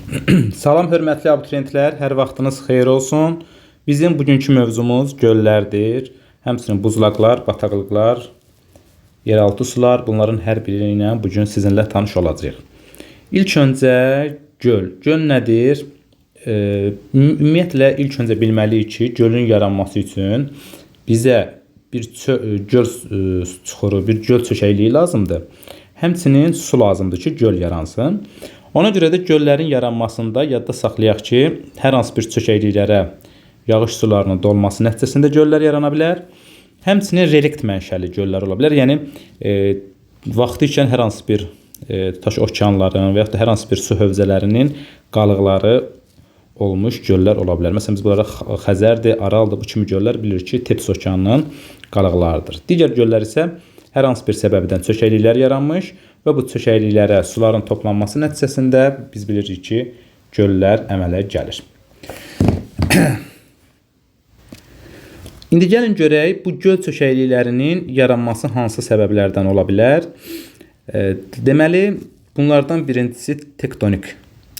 Salam hörmətli abituriyentlər, hər vaxtınız xeyir olsun. Bizim bugünkü mövzumuz göllərdir. Həmçinin buzlaqlar, bataqlıqlar, yeraltı sular, bunların hər biri ilə bu gün sizinlə tanış olacağıq. İlk öncə göl. Göl nədir? Ümumiyyətlə ilk öncə bilməliyik ki, gölün yaranması üçün bizə bir göl çuxuru, bir göl çökəkliyi lazımdır. Həmçinin su lazımdır ki, göl yaransın. Ona görə də göllərin yaranmasında yadda saxlayaq ki, hər hansı bir çökəkliklərə yağış sularının dolması nəticəsində göllər yarana bilər. Həmçinin relikt mənşəli göllər ola bilər. Yəni vaxtı ikən hər hansı bir tutaq okeanların və yaxud da hər hansı bir su hövzələrinin qalıqları olmuş göllər ola bilər. Məsələn, biz bunlara Xəzərdir, Araldır, bu kimi göllər bilirik ki, Tetis okeanının qalıqlarıdır. Digər göllər isə hər hansı bir səbəbdən çökəkliklər yaranmış və bu çökəkliklərə suların toplanması nəticəsində biz bilirik ki, göllər əmələ gəlir. İndi gəlin görək, bu göl çökəkliklərinin yaranması hansı səbəblərdən ola bilər? Deməli, bunlardan birincisi tektonik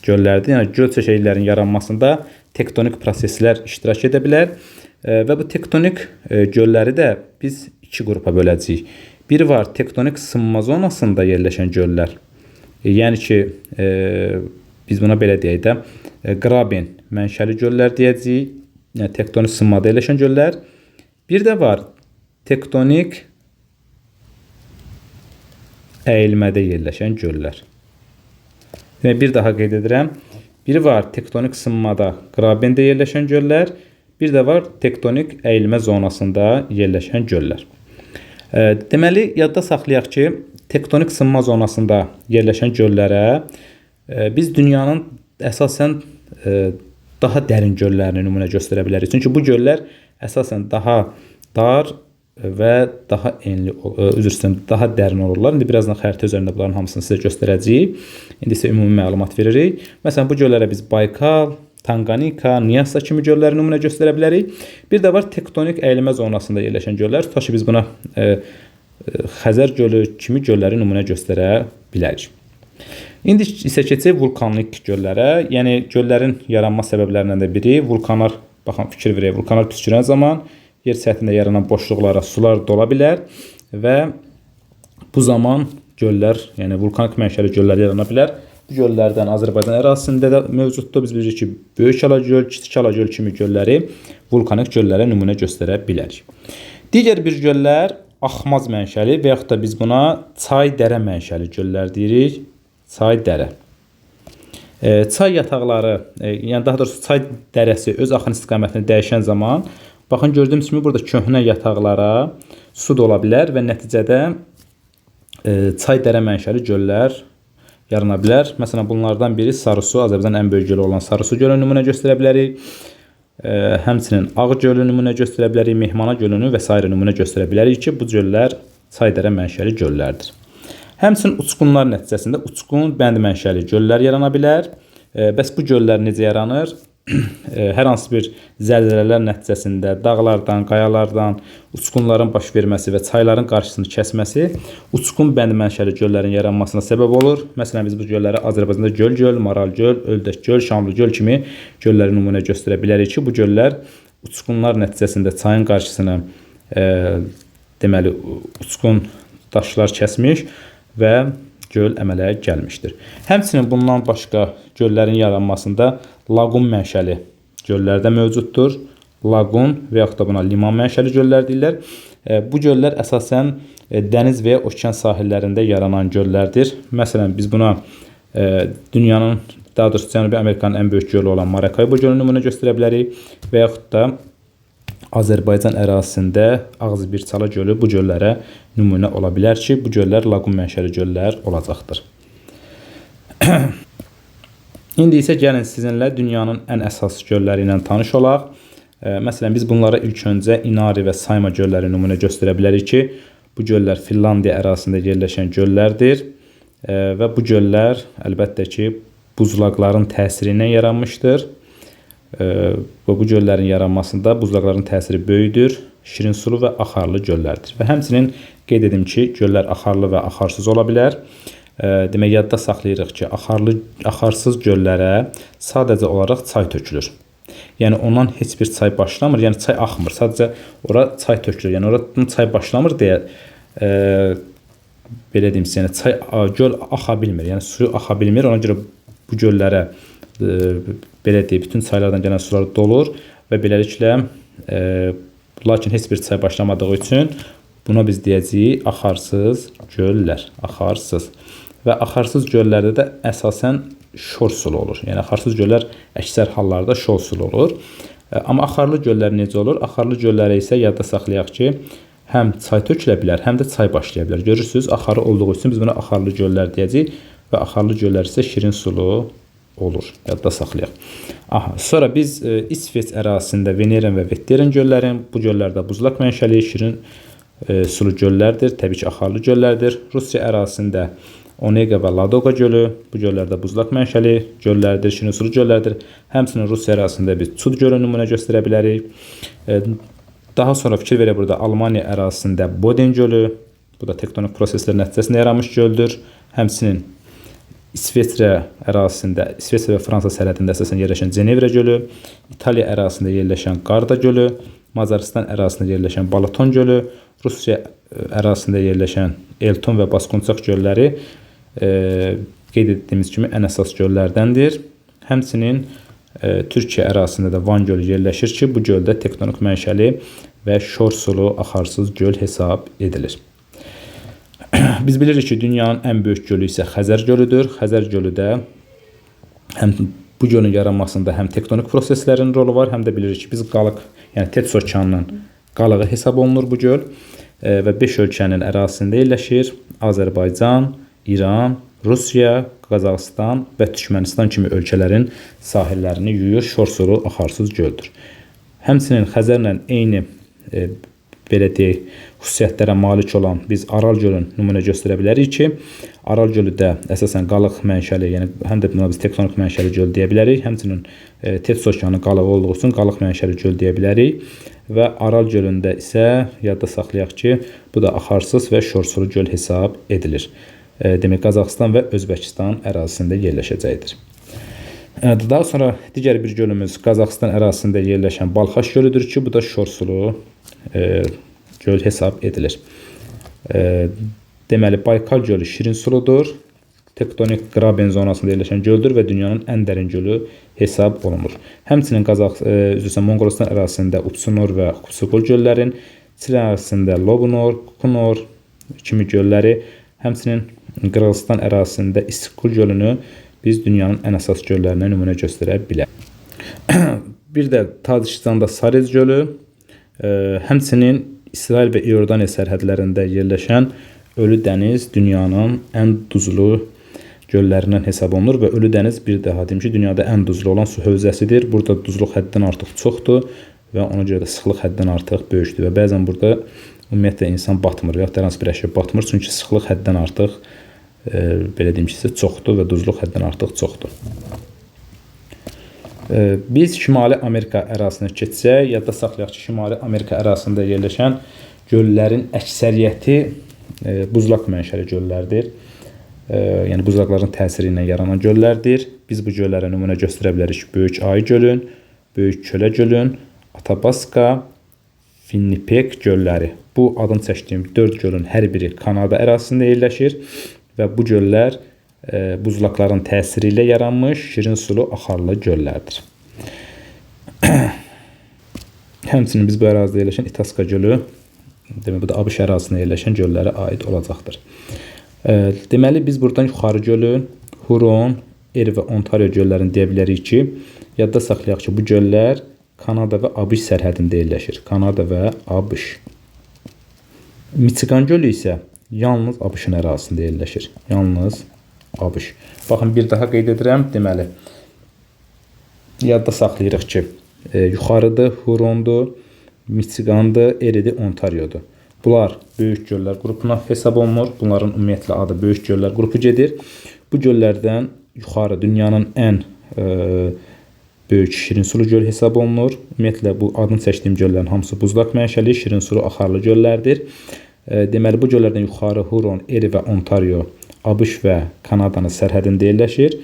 göllərdir. Yəni, göl çökəkliklərinin yaranmasında tektonik proseslər iştirak edə bilər. Və bu tektonik gölləri də biz iki qrupa böləcəyik. Biri var tektonik sınma zonasında yerləşən göllər. Yəni ki, biz buna belə deyək də, qraben mənşəli göllər deyəcəyik. Yəni, tektonik sınmada yerləşən göllər. Bir də var tektonik əyilmədə yerləşən göllər. Yəni, bir daha qeyd edirəm. Biri var tektonik sınmada, qrabende yerləşən göllər. Bir də var tektonik əyilmə zonasında yerləşən göllər. Deməli, yadda saxlayaq ki, tektonik sınma zonasında yerləşən göllərə biz dünyanın əsasən daha dərin göllərini nümunə göstərə bilərik. Çünki bu göllər əsasən daha dar və daha enli, üzr istəyirəm, daha dərin olurlar. İndi birazdan xəritə üzərində bunların hamısını sizə göstərəcəyik. İndi isə ümumi məlumat veririk. Məsələn, bu göllərə biz Baykal, Tanganika, Niyasa kimi gölləri nümunə göstərə bilərik. Bir də var tektonik əyilmə zonasında yerləşən göllər. Tutaq ki, biz buna Xəzər gölü kimi gölləri nümunə göstərə bilərik. İndi isə keçək vulkanik göllərə. Yəni, göllərin yaranma səbəblərindən də biri vulkanlar, baxın, fikir verək, vulkanlar püskürən zaman yer səthində yaranan boşluqlara sular dola bilər və bu zaman göllər, yəni vulkanik mənşəli göllər yarana bilər. Bu göllərdən Azərbaycan ərazisində də mövcuddur. Biz bilirik ki, Böyük Alagöl, Kiçik Alagöl kimi gölləri vulkanik göllərə nümunə göstərə bilərik. Digər bir göllər axmaz mənşəli və yaxud da biz buna çay dərə mənşəli göllər deyirik. Çay dərə. Çay yataqları, yəni daha doğrusu çay dərəsi öz axın istiqamətini dəyişən zaman, baxın, gördüyümüz kimi burada köhnə yataqlara su dola bilər və nəticədə çay dərə mənşəli göllər yarana bilər. Məsələn, bunlardan biri Sarısu, Azərbaycanın ən böyük gölü olan Sarısu gölü nümunə göstərə bilərik. Həmçinin Ağ gölü nümunə göstərə bilərik, Mehmana gölünü və sairə nümunə göstərə bilərik ki, bu göllər çay dərə mənşəli göllərdir. Həmçinin uçqunlar nəticəsində uçqun bənd mənşəli göllər yarana bilər. Bəs bu göllər necə yaranır? Hər hansı bir zəlzələlər nəticəsində dağlardan, qayalardan uçqunların baş verməsi və çayların qarşısını kəsməsi uçqun bənd mənşəli göllərin yaranmasına səbəb olur. Məsələn, biz bu gölləri Azərbaycanda Göl-Göl, Maral Göl, Öldək Göl, Şamlı Göl kimi gölləri nümunə göstərə bilərik ki, bu göllər uçqunlar nəticəsində çayın qarşısını deməli, uçqun daşlar kəsmiş və göl əmələ gəlmişdir. Həmçinin bundan başqa göllərin yaranmasında laqun mənşəli göllər də mövcuddur. Laqun və yaxud da buna liman mənşəli göllər deyirlər. Bu göllər əsasən dəniz və ya okean sahillərində yaranan göllərdir. Məsələn, biz buna dünyanın, daha doğrusu Cənubi Amerikanın ən böyük gölü olan Maracaibo gölünü nümunə göstərə bilərik və yaxud da Azərbaycan ərazisində Ağzıbirçala gölü bu göllərə nümunə ola bilər ki, bu göllər laqun mənşəli göllər olacaqdır. İndi isə gəlin sizinlə dünyanın ən əsas gölləri ilə tanış olaq. Məsələn, biz bunlara ilk öncə İnari və Sayma gölləri nümunə göstərə bilərik ki, bu göllər Finlandiya ərazisində yerləşən göllərdir. Və bu göllər əlbəttə ki, buzlaqların təsiri ilə yaranmışdır. Və bu göllərin yaranmasında buzlaqların təsiri böyükdür. Şirin sulu və axarlı göllərdir. Və həmçinin qeyd edim ki, göllər axarlı və axarsız ola bilər. Demək, yadda saxlayırıq ki, axarsız göllərə sadəcə olaraq çay tökülür. Yəni ondan heç bir çay başlamır, yəni çay axmır. Sadəcə ora çay tökülür. Yəni oradan çay başlamır deyə belə deyim sizə, yəni çay göl axa bilmir. Yəni suyu axa bilmir. Ona görə bu göllərə belə deyək, bütün çaylardan gələn sular dolur və beləliklə lakin heç bir çay başlamadığı üçün buna biz deyəcəyik axarsız göllər, axarsız. Və axarsız göllərdə də əsasən şor sulu olur. Yəni axarsız göllər əksər hallarda şor sulu olur. Amma axarlı göllər necə olur? Axarlı göllərə isə yadda saxlayaq ki, həm çay tökülə bilər, həm də çay başlaya bilər. Görürsünüz, axarı olduğu üçün biz buna axarlı göllər deyəcəyik və axarlı göllər isə şirin sulu olur. Yadda saxlayaq. Aha, sonra biz İsveç ərazisində Veneren və Vetteren göllərin, bu göllərdə buzlaq mənşəli şirin sulu göllərdir, təbii ki, axarlı göllərdir. Rusiya ərazisində Onega və Ladoga gölü, bu göllərdə buzlaq mənşəli göllərdir, şirin sulu göllərdir. Həmçinin Rusiya ərazisində biz Çud gölü nümunə göstərə bilərik. Daha sonra fikir verək burada Almaniya ərazisində Boden gölü, bu da tektonik proseslər nəticəsində yaranmış göldür. Həmçinin İsveçrə ərazisində, İsveçrə və Fransa sərhədində əsasən yerləşən Cenevre gölü, İtaliya ərazisində yerləşən Garda gölü, Macaristan ərazisində yerləşən Balaton gölü, Rusiya ərazisində yerləşən Elton və Baskonçaq gölləri qeyd etdiyimiz kimi ən əsas göllərdəndir. Həmçinin Türkiyə ərazisində də Van gölü yerləşir ki, bu göldə tektonik mənşəli və şor sulu axarsız göl hesab edilir. Biz bilirik ki, dünyanın ən böyük gölü isə Xəzər gölüdür. Xəzər gölü də həm bu gölün yaranmasında həm tektonik proseslərin rolu var, həm də bilirik ki, biz qalıq, yəni Tets okeanının qalığı hesab olunur bu göl və 5 ölkənin ərazisində yerləşir. Azərbaycan, İran, Rusiya, Qazaxıstan və Türkmənistan kimi ölkələrin sahillərini yuyur, şor sulu axarsız göldür. Həmçinin Xəzərlə eyni belə deyək, xüsusiyyətlərə malik olan biz Aral gölün nümunə göstərə bilərik ki, Aral gölü də əsasən qalıq mənşəli, yəni həm də buna biz tektonik mənşəli göl deyə bilərik. Həmçinin Tets okeanı qalığı olduğu üçün qalıq mənşəli göl deyə bilərik. Və Aral gölündə isə yadda saxlayaq ki, bu da axarsız və şorsulu göl hesab edilir. Demək, Qazaxıstan və Özbəkistan ərazisində yerləşəcəkdir. Daha sonra digər bir gölümüz Qazaxıstan ərazisində yerləşən Balxaş gölüdür ki, bu da şorsulu göl hesab edilir. Deməli, Baykal gölü şirin suludur. Tektonik Graben zonasında yerləşən göldür və dünyanın ən dərin gölü hesab olunur. Həmçinin Monqolistan ərazisində Upsunor və Xupsuqul göllərin, Çin ərazisində Lobunor, Kukunor kimi gölləri, həmçinin Qırğızistan ərazisində İstiqul gölünü biz dünyanın ən əsas göllərinə nümunə göstərə bilərik. Bir də Tacikistanda Sarez gölü, həmçinin İsrail və İordaniya sərhədlərində yerləşən Ölü Dəniz dünyanın ən duzlu göllərindən hesab olunur və Ölü Dəniz bir daha deyim ki, dünyada ən duzlu olan su hövzəsidir. Burada duzluq həddən artıq çoxdur və ona görə də sıxlıq həddən artıq böyükdür və bəzən burada ümumiyyətlə insan batmır və yaxud da hər hansı bir əşya batmır, çünki sıxlıq həddən artıq belə deyim ki, sizə çoxdur və duzluq həddən artıq çoxdur. Biz Şimali Amerika ərazisinə keçsək, yadda saxlayaq ki, Şimali Amerika ərazisində yerləşən göllərin əksəriyyəti buzlaq mənşəli göllərdir. Yəni buzlaqların təsiri ilə yaranan göllərdir. Biz bu göllərə nümunə göstərə bilərik. Böyük Ayı gölün, Böyük Kölə gölün, Atabaska, Winnipeg gölləri. Bu adını çəkdiyim 4 gölün hər biri Kanada ərazisində yerləşir və bu göllər buzlaqların təsiri ilə yaranmış şirin sulu axarlı göllərdir. Həmçinin biz bu ərazidə yerləşən Itaska gölü, demək bu da ABŞ ərazisində yerləşən göllərə aid olacaqdır. Deməli biz buradan Yuxarı gölü, Huron, Eri və Ontario göllərini deyə bilərik ki, yadda saxlayaq ki, bu göllər Kanada və ABŞ sərhədində yerləşir. Kanada və ABŞ. Michigan gölü isə yalnız ABŞ-ın ərazisində yerləşir. Yalnız ABŞ. Baxın, bir daha qeyd edirəm. Deməli, yadda saxlayırıq ki, yuxarıdır, Hurondur, Michigandır, Eridir, Ontariodur. Bunlar böyük göllər qrupuna hesab olunur. Bunların ümumiyyətlə adı böyük göllər qrupu gedir. Bu göllərdən yuxarı dünyanın ən böyük şirin sulu göl hesab olunur. Ümumiyyətlə bu adını çəkdiyim göllərin hamısı buzlaq mənşəli, şirin sulu axarlı göllərdir. Deməli bu göllərdən yuxarı Huron, Eri və Ontario ABŞ və Kanadanın sərhədində yerləşir.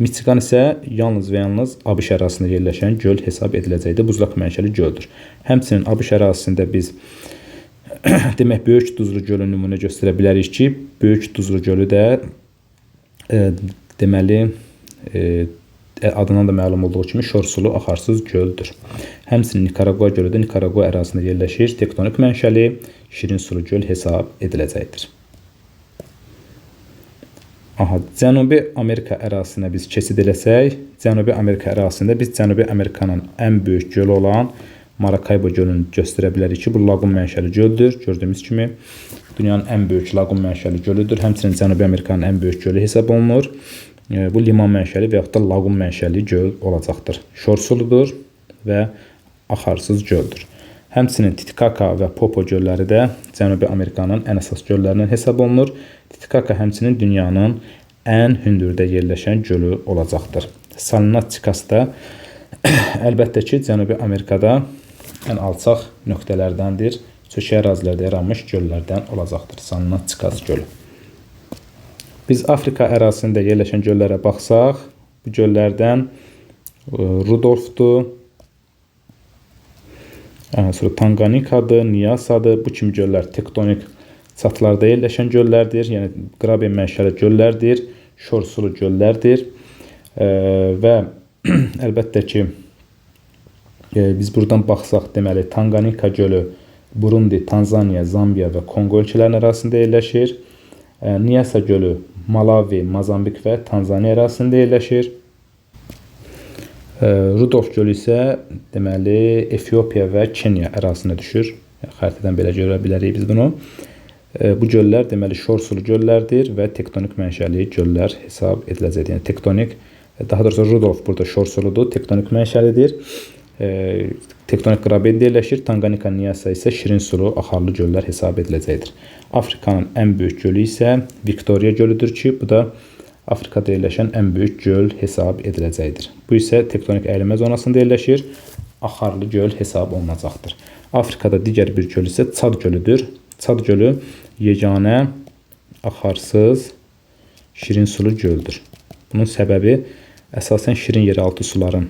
Michigan isə yalnız və yalnız ABŞ ərazisində yerləşən göl hesab ediləcəkdir. Buzlaq mənşəli göldür. Həmçinin ABŞ ərazisində biz demək Böyük Duzlu gölü nümunə göstərə bilərik ki, Böyük Duzlu gölü də deməli adından da məlum olduğu kimi şorsulu axarsız göldür. Həmçinin Nikaraqua gölü də Nikaraqua ərazisində yerləşir. Tektonik mənşəli şirin sulu göl hesab ediləcəkdir. Aha, Cənubi Amerika ərazisinə biz keçid eləsək, Cənubi Amerika ərazisində biz Cənubi Amerikanın ən böyük gölü olan Maracaibo gölünü göstərə bilərik ki, bu laqun mənşəli göldür. Gördüyümüz kimi dünyanın ən böyük laqun mənşəli gölüdür. Həmçinin Cənubi Amerikanın ən böyük gölü hesab olunur. Bu liman mənşəli və yaxud da laqun mənşəli göl olacaqdır. Şorsuludur və axarsız göldür. Həmçinin Titicaca və Popo gölləri də Cənubi Amerikanın ən əsas göllərindən hesab olunur. Titicaca həmçinin dünyanın ən hündürdə yerləşən gölü olacaqdır. Salinas da əlbəttə ki, Cənubi Amerikada ən alçaq nöqtələrdəndir. Çökək ərazilərdə yaranmış göllərdən olacaqdır Salinas gölü. Biz Afrika ərazisində yerləşən göllərə baxsaq, bu göllərdən Rudolfdur, sonra Tanganikadır, Niasadır. Bu kimi göllər tektonik çatılarda yerləşən göllərdir. Yəni qraben mənşəli göllərdir, şorsulu göllərdir. Və əlbəttə ki, biz buradan baxsaq, deməli Tanganika gölü Burundi, Tanzaniya, Zambiya və Konqo ölkələrinin arasında yerləşir. Niasa gölü Malavi, Mozambik və Tanzaniya arasında yerləşir. Rudolf gölü isə deməli Efiopiya və Kenya ərazisinə düşür. Yəni, xəritədən belə görə bilərik biz bunu. Bu göllər deməli şorsulu göllərdir və tektonik mənşəli göllər hesab ediləcəkdir. Yəni tektonik, daha doğrusu Rudolf burada şorsuludur, tektonik mənşəlidir. Tektonik qrabende yerləşir. Tanganika, Niasa isə şirin sulu axarlı göllər hesab ediləcəkdir. Afrikanın ən böyük gölü isə Viktoriya gölüdür ki, bu da Afrikada yerləşən ən böyük göl hesab ediləcəkdir. Bu isə tektonik əyilmə zonasında yerləşir. Axarlı göl hesab olunacaqdır. Afrikada digər bir göl isə Çad gölüdür. Çad gölü yeganə axarsız şirin sulu göldür. Bunun səbəbi əsasən şirin yeraltı suların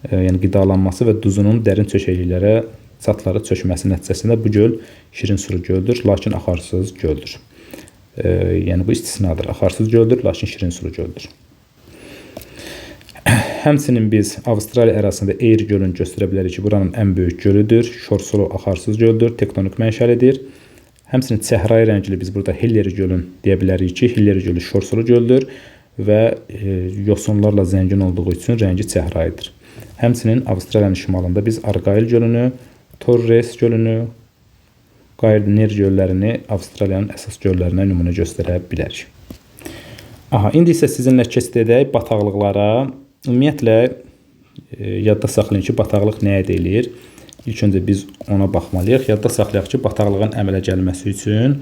yəni qidalanması və duzunun dərin çökəkliklərə, çatlara çökməsi nəticəsində bu göl şirin sulu göldür, lakin axarsız göldür. Yəni bu istisnadır. Axarsız göldür, lakin şirin sulu göldür. Həmçinin biz Avstraliya ərazisində Eyr gölünü göstərə bilərik ki, buranın ən böyük gölüdür. Şorsulu axarsız göldür, tektonik mənşəlidir. Həmçinin çəhrayı rəngli biz burada Hillary gölün deyə bilərik ki, Hillary gölü şorsulu göldür və yosunlarla zəngin olduğu üçün rəngi çəhrayıdır. Həmçinin Avstraliyanın şimalında biz Argyle gölünü, Torres gölünü, Gardner göllərini Avstraliyanın əsas göllərinə nümunə göstərə bilərik. Aha, indi isə sizinlə keçid edək bataqlıqlara. Ümumiyyətlə, yadda saxlayın ki, bataqlıq nəyə deyilir? İlk öncə biz ona baxmalıyıq. Yadda saxlayaq ki, bataqlığın əmələ gəlməsi üçün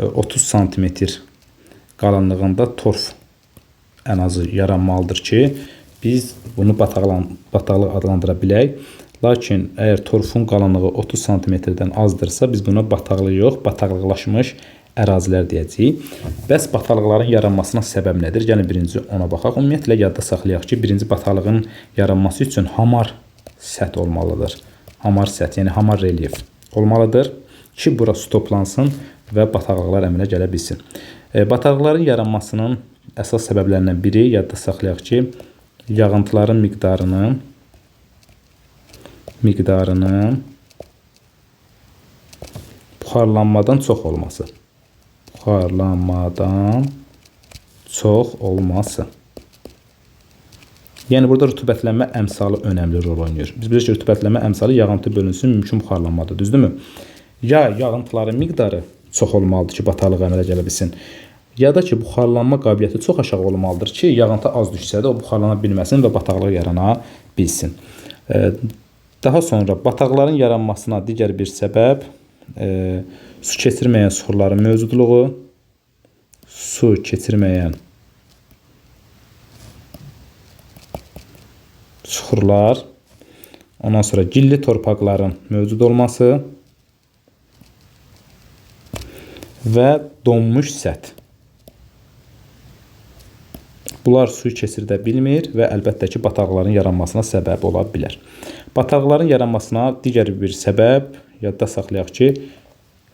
30 sm qalınlığında torf ən azı yaranmalıdır ki, biz bunu bataqlıq adlandıra bilək. Lakin əgər torfun qalınlığı 30 sm-dən azdırsa, biz buna bataqlıq yox, bataqlıqlaşmış ərazilər deyəcəyik. Bəs bataqlıqların yaranmasına səbəb nədir? Gəlin birinci ona baxaq. Ümumiyyətlə yadda saxlayaq ki, birinci bataqlığın yaranması üçün hamar səth olmalıdır. Hamar səth, yəni hamar relyef olmalıdır ki, bura su toplansın və bataqlıqlar əmələ gələ bilsin. Bataqlıqların yaranmasının əsas səbəblərindən biri yadda saxlayaq ki, yağıntıların miqdarının buxarlanmadan çox olması. Buxarlanmadan çox olması. Yəni burada rütubətlənmə əmsalı önəmli rol oynayır. Biz bilirik ki, rütubətlənmə əmsalı yağıntı bölünsün mümkün buxarlanmadır, düzdürmü? Ya yağıntıların miqdarı çox olmalıdır ki, bataqlıq əmələ gələ bilsin. Ya da ki, buxarlanma qabiliyyəti çox aşağı olmalıdır ki, yağıntı az düşsə də o buxarlana bilməsin və bataqlıq yarana bilsin. Daha sonra bataqların yaranmasına digər bir səbəb su keçirməyən suxurların mövcudluğu, su keçirməyən suxurlar, ondan sonra gilli torpaqların mövcud olması və donmuş səth. Bunlar suyu keçirdə bilmir və əlbəttə ki, bataqlıqların yaranmasına səbəb ola bilər. Bataqlıqların yaranmasına digər bir səbəb, yadda saxlayaq ki,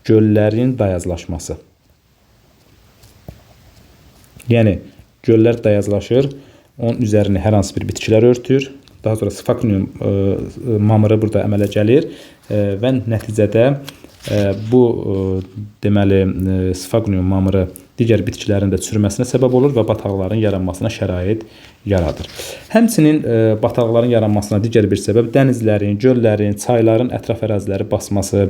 göllərin dayazlaşması. Yəni, göllər dayazlaşır, onun üzərini hər hansı bir bitkilər örtür. Daha sonra sfaqnium mamırı burada əmələ gəlir və nəticədə bu deməli sfaqnium mamırı digər bitkilərin də çürüməsinə səbəb olur və bataqlıqların yaranmasına şərait yaradır. Həmçinin bataqlıqların yaranmasına digər bir səbəb dənizlərin, göllərin, çayların ətraf əraziləri basması,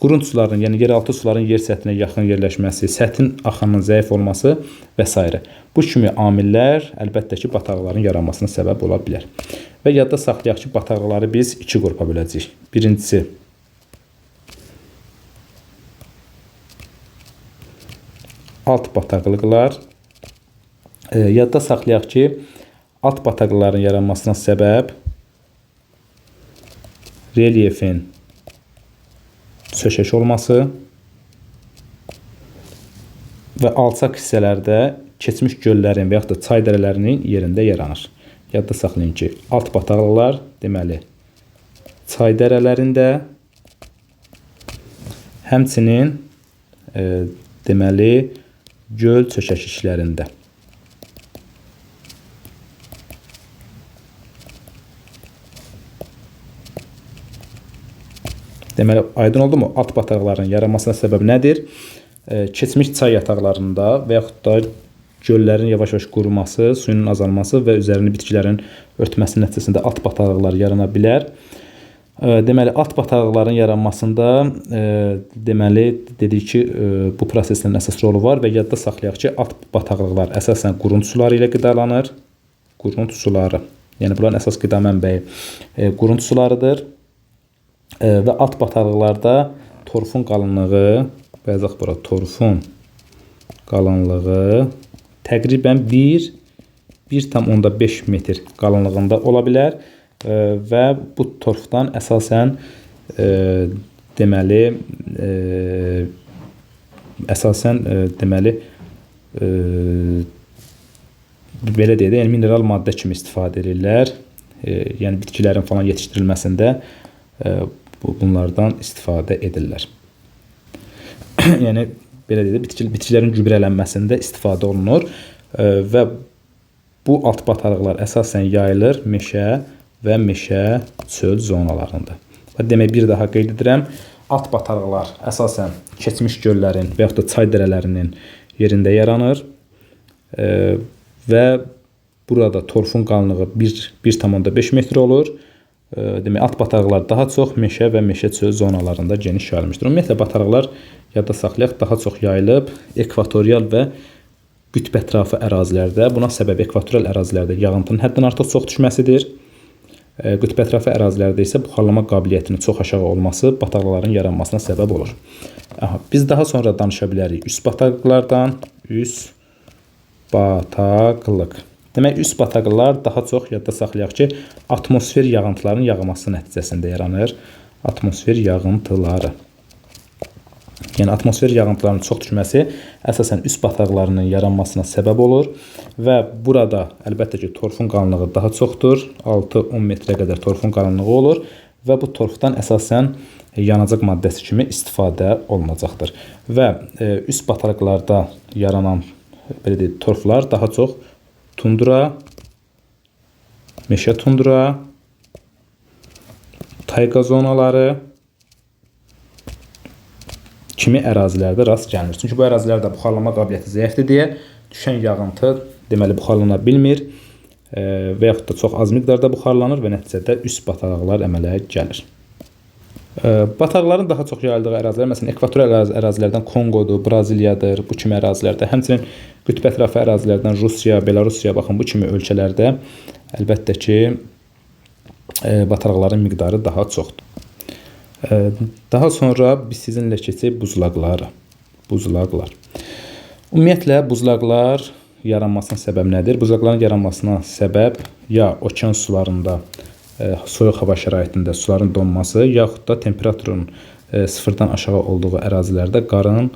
qurunt suların, yəni yeraltı suların yer səthinə yaxın yerləşməsi, səthin axınının zəif olması və s. Bu kimi amillər əlbəttə ki, bataqlıqların yaranmasına səbəb ola bilər. Və yadda saxlayaq ki, bataqlıqları biz iki qrupa böləcəyik. Birincisi alt bataqlıqlar. Yadda saxlayaq ki, alt bataqlıqların yaranmasına səbəb relyefin çökək olması və alçaq hissələrdə keçmiş göllərin və yaxud da çay dərələrinin yerində yaranır. Yadda saxlayın ki, alt bataqlıqlar deməli çay dərələrində, həmçinin deməli göl çökəkliklərində. Deməli, aydın oldu mu? Alt bataqlıqların yaranmasına səbəb nədir? Keçmiş çay yataqlarında və yaxud da göllərin yavaş-yavaş quruması, suyun azalması və üzərini bitkilərin örtməsi nəticəsində alt bataqlıqlar yarana bilər. Deməli, alt bataqlıqların yaranmasında deməli, dedik ki, bu proseslərin əsas rolu var və yadda saxlayaq ki, alt bataqlıqlar əsasən qurunt suları ilə qidalanır. Qurunt suları. Yəni, bunların əsas qida mənbəyi qurunt sularıdır. Və alt bataqlıqlarda torfun qalınlığı, yazaq bura, torfun qalınlığı təqribən 1,5 metr qalınlığında ola bilər. Və bu torfdan əsasən deməli belə deyək də, yəni mineral maddə kimi istifadə edirlər. Yəni bitkilərin falan yetişdirilməsində bunlardan istifadə edirlər. Yəni belə deyək də, bitkilərin gübrələnməsində istifadə olunur və bu alt bataqlıqlar əsasən yayılır meşə və meşə çöl zonalarında. Demək, bir daha qeyd edirəm, alt bataqlıqlar əsasən keçmiş göllərin və yaxud da çay dərələrinin yerində yaranır və burada torfun qalınlığı 1,5 metr olur. Demək, alt bataqlıqlar daha çox meşə və meşə çöl zonalarında geniş yayılmışdır. Ümumiyyətlə, bataqlıqlar yadda saxlayaq, daha çox yayılıb ekvatorial və qütb ətrafı ərazilərdə. Buna səbəb ekvatorial ərazilərdə yağıntının həddən artıq çox düşməsidir. Qütb ətrafı ərazilərdə isə buxarlama qabiliyyətinin çox aşağı olması bataqlıqların yaranmasına səbəb olur. Aha, biz daha sonra danışa bilərik üst bataqlıqlardan. Üst bataqlıq. Demək, üst bataqlıqlar daha çox yadda saxlayaq ki, atmosfer yağıntılarının yağması nəticəsində yaranır. Atmosfer yağıntıları. Yəni, atmosfer yağıntılarının çox düşməsi əsasən üst bataqlıqlarının yaranmasına səbəb olur və burada əlbəttə ki, torfun qalınlığı daha çoxdur. 6-10 metrə qədər torfun qalınlığı olur və bu torfdan əsasən yanacaq maddəsi kimi istifadə olunacaqdır. Və üst bataqlıqlarda yaranan belə deyək, torflar daha çox tundra, meşə tundra, tayqa zonaları kimi ərazilərdə rast gəlinir. Çünki bu ərazilərdə buxarlanma qabiliyyəti zəifdir deyə düşən yağıntı deməli buxarlana bilmir və yaxud da çox az miqdarda buxarlanır və nəticədə üst bataqlıqlar əmələ gəlir. Bataqlıqların daha çox yayıldığı ərazilər, məsələn, ekvatorial ərazilərdən Konqodur, Braziliyadır, bu kimi ərazilərdə, həmçinin qütb ətrafı ərazilərdən Rusiya, Belarusiya, baxın, bu kimi ölkələrdə əlbəttə ki, bataqlıqların miqdarı daha çoxdur. Daha sonra biz sizinlə keçək buzlaqlara. Buzlaqlar. Ümumiyyətlə, buzlaqlar yaranmasına səbəb nədir? Buzlaqların yaranmasına səbəb ya okean sularında, soyuq hava şəraitində suların donması, yaxud da temperaturun sıfırdan aşağı olduğu ərazilərdə qarın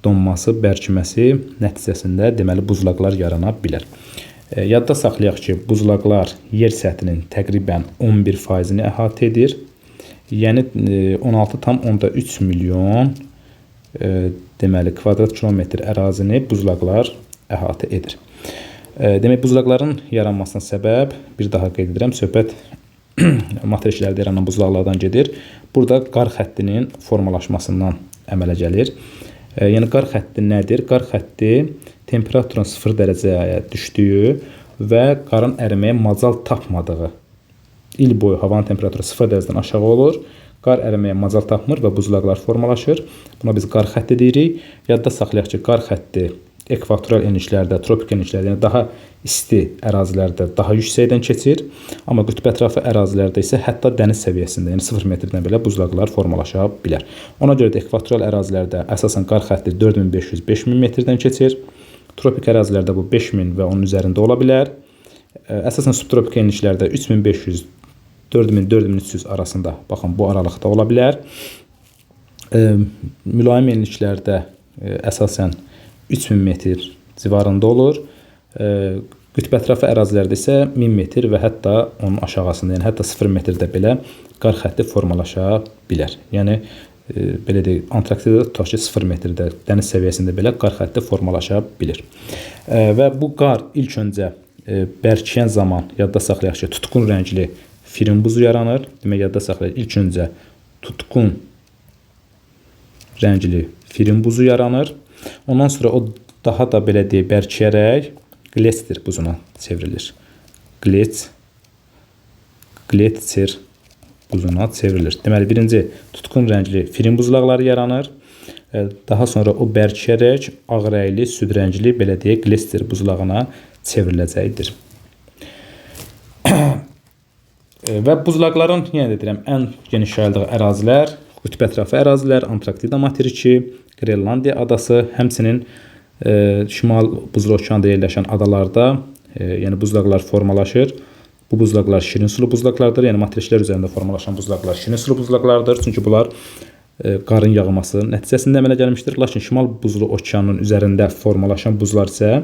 donması, bərkiməsi nəticəsində deməli buzlaqlar yarana bilər. Yadda saxlayaq ki, buzlaqlar yer səthinin təqribən 11%-ni əhatə edir. Yəni 16,3 milyon deməli kvadrat kilometr ərazini buzlaqlar əhatə edir. Demək, buzlaqların yaranmasına səbəb, bir daha qeyd edirəm, söhbət materiklərdə yaranan buzlaqlardan gedir. Burada qar xəttinin formalaşmasından əmələ gəlir. Yəni qar xətti nədir? Qar xətti temperaturun 0 dərəcəyə düşdüyü və qarın əriməyə macal tapmadığı il boyu havanın temperaturu 0 dərəcədən aşağı olur. Qar əriməyə macal tapmır və buzlaqlar formalaşır. Buna biz qar xətti deyirik. Yadda saxlayaq ki, qar xətti ekvatorial enişlərdə, tropik enişlərdə, yəni daha isti ərazilərdə daha yüksəkdən keçir. Amma qütb ətrafı ərazilərdə isə hətta dəniz səviyyəsində, yəni 0 metrdən belə buzlaqlar formalaşa bilər. Ona görə də ekvatorial ərazilərdə əsasən qar xətti 4500-5000 metrdən keçir. Tropik ərazilərdə bu 5000 və onun üzərində ola bilər. Əsasən subtropik enişlərdə 3500 4000-4300 arasında, baxın, bu aralıqda ola bilər. Mülayim enliklərdə əsasən 3000 metr civarında olur. Qütb ətrafı ərazilərdə isə 1000 metr və hətta onun aşağısında, yəni hətta 0 metrdə belə qar xətti formalaşa bilər. Yəni belə deyək, Antarktidada tutaq ki, 0 metrdə dəniz səviyyəsində belə qar xətti formalaşa bilir. Və bu qar ilk öncə bərkiyən zaman yadda saxlayaq ki, tutqun rəngli firin buzu yaranır. Demək, yadda saxlayaq, ilk öncə tutqun rəngli firin buzu yaranır. Ondan sonra o daha da belə deyək, bərkiyərək gletser buzuna çevrilir. Gletser buzuna çevrilir. Deməli, birinci tutqun rəngli firin buzlaqları yaranır. Daha sonra o bərkiyərək ağ rəngli, süd rəngli, belə deyək, gletser buzlağına çevriləcəkdir. Və buzlaqların, yenə də deyirəm, ən geniş yayıldığı ərazilər qütb ətrafı ərazilər, Antarktida materiki, Qrenlandiya adası, həmçinin Şimal Buzlu okeanda yerləşən adalarda, yəni buzlaqlar formalaşır. Bu buzlaqlar şirin sulu buzlaqlardır. Yəni materiklər üzərində formalaşan buzlaqlar şirin sulu buzlaqlardır. Çünki bunlar qarın yağması nəticəsində əmələ gəlmişdir. Lakin Şimal Buzlu okeanının üzərində formalaşan buzlar isə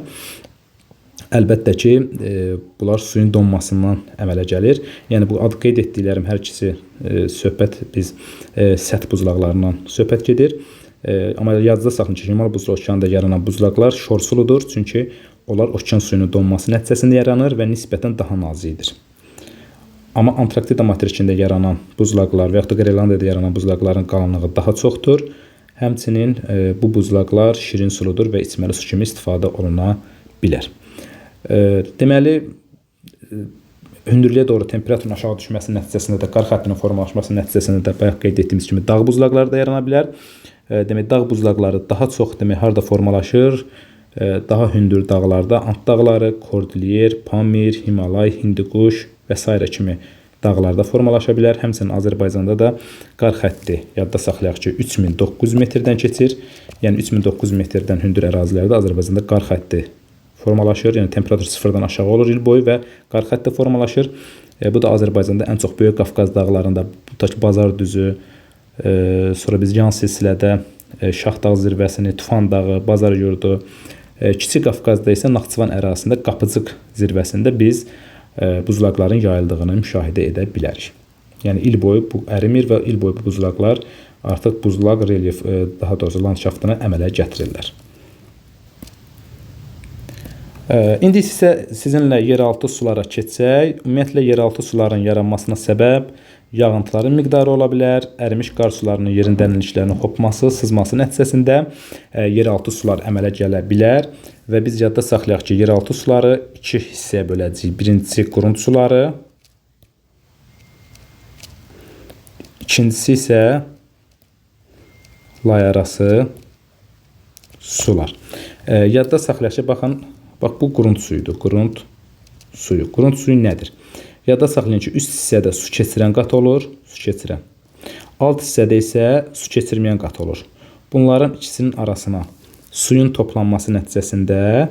əlbəttə ki, bunlar suyun donmasından əmələ gəlir. Yəni bu ad qeyd etdiklərim hər ikisi söhbət biz səth buzlaqlarından söhbət gedir. Amma yadınızda saxlayın ki, Şimal Buzlu okeanda yaranan buzlaqlar şorsuludur. Çünki onlar okean suyunun donması nəticəsində yaranır və nisbətən daha nazikdir. Amma Antarktida materikində yaranan buzlaqlar və yaxud da Qrenlandiyada yaranan buzlaqların qalınlığı daha çoxdur. Həmçinin bu buzlaqlar şirin suludur və içməli su kimi istifadə oluna bilər. Deməli, hündürlüyə doğru temperaturun aşağı düşməsi nəticəsində də, qar xəttinin formalaşması nəticəsində də bayaq qeyd etdiyimiz kimi dağ buzlaqları da yarana bilər. Demək, dağ buzlaqları daha çox demək harda formalaşır? Daha hündür dağlarda, Ant dağları, Kordilyer, Pamir, Himalay, Hindiquş və s. kimi dağlarda formalaşa bilər. Həmçinin Azərbaycanda da qar xətti, yadda saxlayaq ki, 3900 metrdən keçir. Yəni 3900 metrdən hündür ərazilərdə Azərbaycanda qar xətti formalaşır. Yəni temperatur sıfırdan aşağı olur il boyu və qar xətti formalaşır. Bu da Azərbaycanda ən çox Böyük Qafqaz dağlarında, tutaq ki, Bazar düzü, sonra biz yan silsilədə Şah Dağ zirvəsini, Tufan dağı, Bazar yurdu, Kiçik Qafqazda isə Naxçıvan ərazisində Qapıcıq zirvəsində biz buzlaqların yayıldığını müşahidə edə bilərik. Yəni il boyu bu ərimir və il boyu bu buzlaqlar artıq buzlaq relyef, daha doğrusu landşaftını əmələ gətirirlər. İndi isə sizinlə yeraltı sulara keçsək. Ümumiyyətlə yeraltı suların yaranmasına səbəb yağıntıların miqdarı ola bilər, ərimiş qar sularının yerin dərinliklərinin hopması, sızması nəticəsində yeraltı sular əmələ gələ bilər və biz yadda saxlayaq ki, yeraltı suları iki hissəyə böləcəyik. Birincisi qurunt suları, ikincisi isə lay arası sular. Yadda saxlayaq ki, baxın, bax bu qurunt suyudur. Qurunt suyu. Qurunt suyu nədir? Yadda saxlayın ki, üst hissədə su keçirən qat olur, su keçirən. Alt hissədə isə su keçirməyən qat olur. Bunların ikisinin arasına suyun toplanması nəticəsində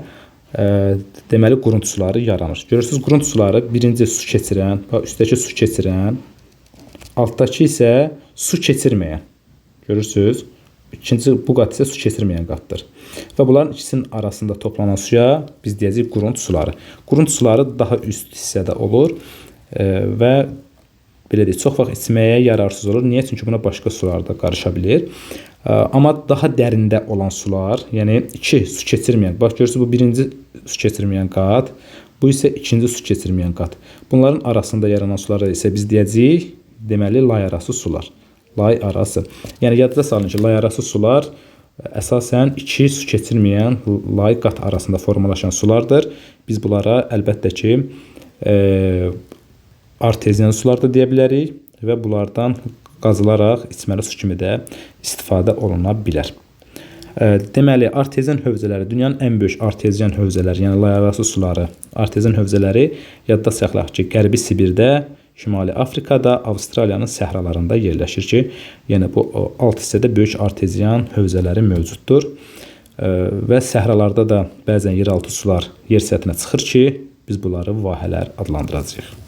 deməli qurunt suları yaranır. Görürsünüz, qurunt suları birinci su keçirən, bax, üstdəki su keçirən, altdakı isə su keçirməyən. Görürsünüz, İkinci bu qat isə su keçirməyən qatdır. Və bunların ikisinin arasında toplanan suya biz deyəcəyik qurunt suları. Qurunt suları daha üst hissədə olur və belə deyək, çox vaxt içməyə yararsız olur. Niyə? Çünki buna başqa sular da qarışa bilir. Amma daha dərində olan sular, yəni iki su keçirməyən, bax görürsünüz bu birinci su keçirməyən qat, bu isə ikinci su keçirməyən qat. Bunların arasında yaranan sulara isə biz deyəcəyik, deməli lay arası sular. Lay arası. Yəni yadda salın ki, lay arası sular əsasən iki su keçirməyən lay qat arasında formalaşan sulardır. Biz bunlara əlbəttə ki, arteziyan sular da deyə bilərik və bunlardan qazılaraq içməli su kimi də istifadə oluna bilər. Deməli, arteziyan hövzələri, dünyanın ən böyük arteziyan hövzələri, yəni lay arası suları, arteziyan hövzələri yadda saxlayaq ki, Qərbi Sibirdə, Şimali Afrikada, Avstraliyanın səhralarında yerləşir ki, yəni bu alt hissədə böyük arteziyan hövzələri mövcuddur. Və səhralarda da bəzən yeraltı sular yer səthinə çıxır ki, biz bunları vahələr adlandıracağıq.